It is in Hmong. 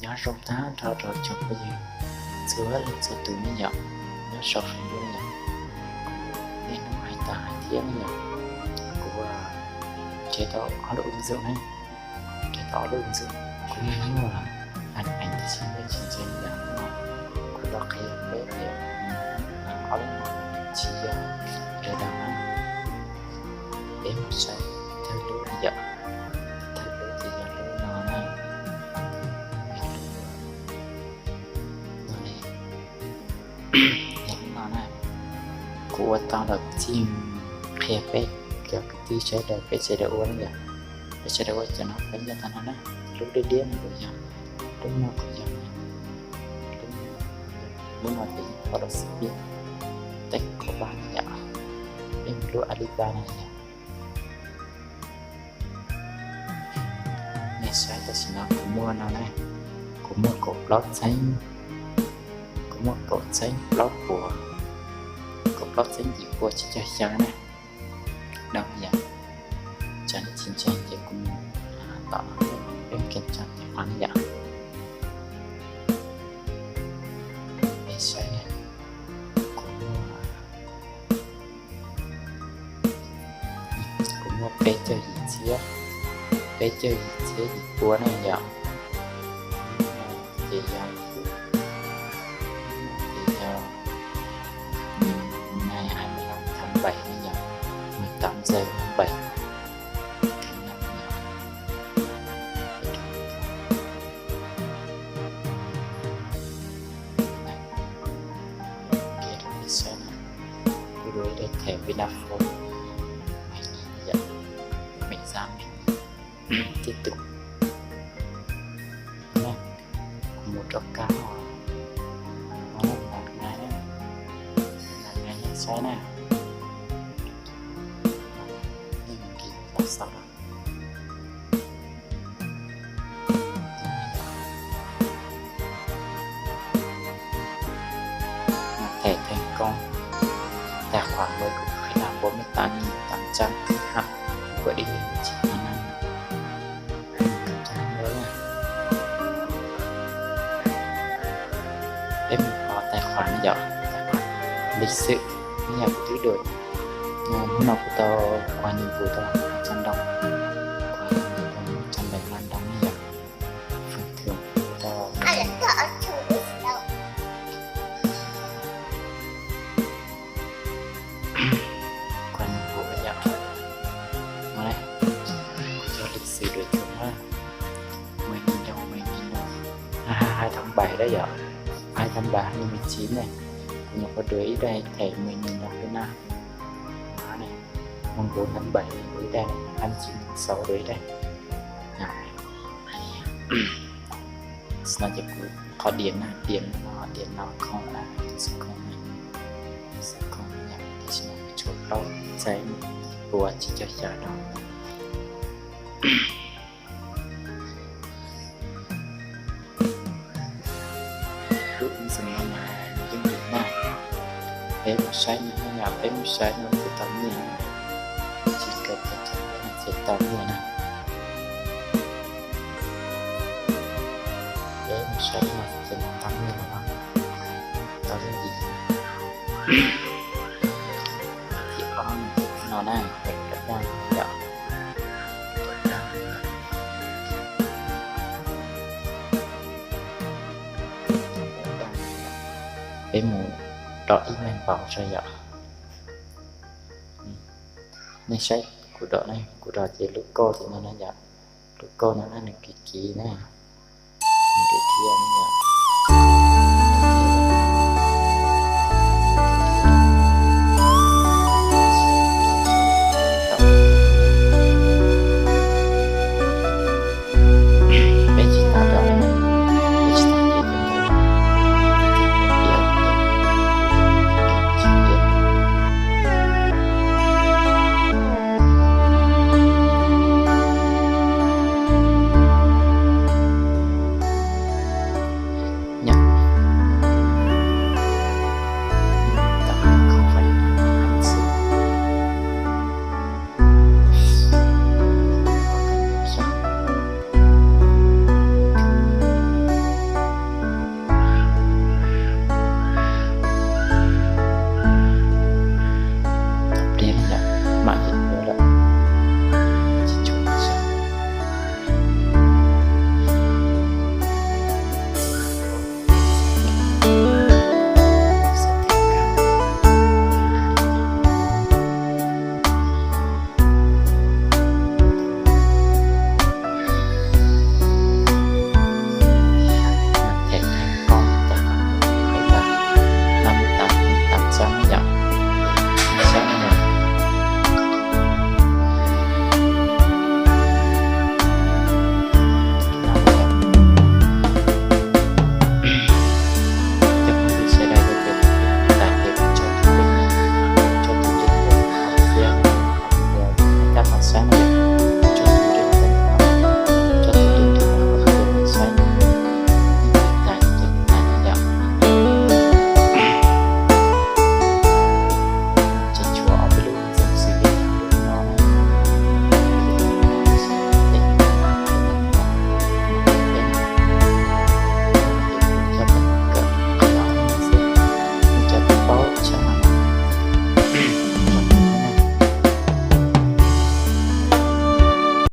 Nyob zoo tag nrho rau tsoom phooj ywg txhua leej txhua tus ne yom, nyob saum Facebook ne yom. Niaj hnub hais tas hais thiab ne yom, kuv nrhiav tau ob lub ứng dụng ne, nrhiav tau ob lub ứng dụng, kuv muaj muaj hình ảnh tab sis peb tsis ntseeg yom, kuv los qhia peb tias ob lub no tsis yog lừa đảo na. Peb mus saib thawj lub ne yom, thawj lub ces yog lub no na, lub no ne, yog lub no na. Kuv ua tau los txij qhia peb cov kwv tij sawv daws peb sawv daws ua ne yom, peb sawv daws ua cov no peb nyob tag no na. Lub liab liab no kuj yog, lub no kuj yog, lub no ces yog pom rau xim piam, teb kaum pab ne yom. Peb mus lub Alibaba no yom. Nej saib tam sim no kuv muaj no ne, kuv muaj kaum plaub txheeb, kuv muaj kaum txheeb plaub puas, kaum plaub txheeb yim pua tsib caug xya na. Dau yom, tsam nej tsis ntseeg ces kuv mus tom no, peb mus kiểm tra tài khoản yom. Nej saib, kuv muaj, kuv muaj peb caug yim txhiab, peb caug yim txhiab yim pua ne yom. Ces yog, ces yog ngày hai mươi lăm tháng bảy ne yom, mười tám giờ tháng bảy. Kuv dua ib daim thẻ Vinaphone, mười nghìn yom, mệnh giá mười nghìn. Tiếp tục. Kuv mus rau kab, nab nai, nab nai saib na. Nab kis los xaus lawm. Nạp thẻ thành công. Tài khoản mới của khách hàng bốn mươi tám nghìn tám trăm hai mươi hai của đi chín tháng năm. Peb mus qhov tài khoản yom, tài khoản lịch sử, ib yam kuv twb dua. Hnub no kuv tau quà nhiệm vụ tau hai trăm đồng, quà nhiệm vụ tau một trăm bảy mươi lăm đồng ne yom. Phần thưởng kuv tau quà nhiệm vụ yom. Kuv cov lịch sử đổi thưởng na, mười nghìn đồng, mười nghìn đồng. Hai tháng bảy đó yom, hai tháng bảy hai nghìn mười chín này, kuv nyuam qhuav được ib daim thẻ mười nghìn đồng Việt Nam. Đó này, mùng bốn tháng bảy này được ib daim, hai mươi chín tháng sáu được ib daim. Đó. Tam sim no ces kuv qhov điểm na, điểm no, điểm no không na, số không này, số không này, tam sim no kuv tshuav plaub txhiab pua tsib caug xya đồng. Lub ứng dụng no mas nws yooj yim na. Peb mus saib no, peb mus saib no ces tau nyiaj, tsis kawm ces tau nyiaj na. Peb mus saib no ces tau nyiaj no, tau nyiaj yim. Thib ob no na, peb rov qab yom. Peb mus rau ib meeg npaum tso yom. Nej saib kuv dom na, kuv dom ces lub kauj tim no na yom. Lub kauj no na nws kiv kiv na, nws kiv kiv na yom.